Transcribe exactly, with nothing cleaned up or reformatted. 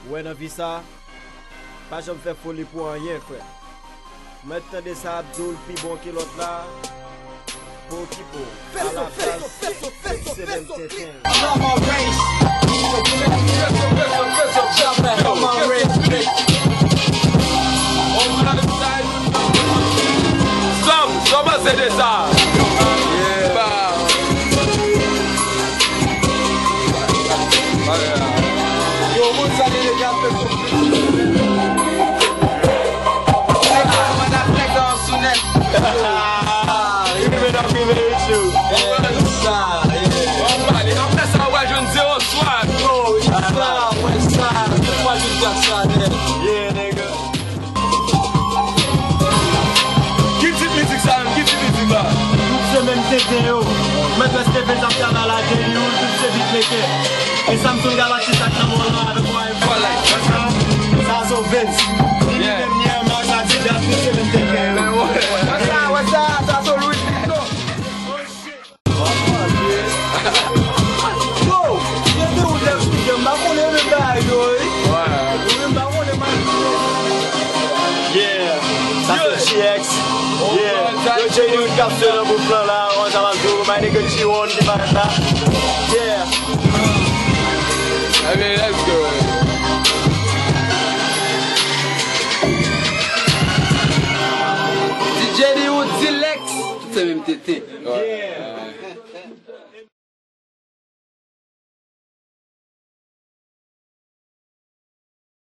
Ou wè nan vi sa, pa janm fè foli pou anyen, frè. Mwen tande sa ap di w l pi bon ke lòt la, pa okipe w. Alavans, se menm tenten. Sòm, sa w panse de sa? Yo, moun sa li deja fè sou. Nèg la, nèg la sou nèt. Rive nan prive YouTube. Sa, yeah. Bon, pale, apre sa, w a jwenn zewo swag. Yo, sa, wè sa. Mwen jwenn sa nèt. Yeah, nèg. Ki tit mizik sa menm? Ki tit mizik la? Tout se menm tenten yo. Mèt West Evans ap travay la, Jerry Wood, tout se beatmaker. E Samson Galaxy sa k nan mòn lan avèk Wayne Fly. Sa se Vince. Li menm ni Max Adidas, tout se menm tenten yo. Wè sa, wè sa, sa se Louis Vuitton. Yo, yo te ou lèv sou kè, m pa konnen menm bagay yo, wi. Wi, m pa konnen mal. Yeah, sa se G X. Yeah, yo J D Wood k ap sou nan bout plan la, on sa va tou, my nigga G one ki parèt la. Yeah. I mean, let's go. D J D Wood, Dilex, tout se menm tenten. Yeah.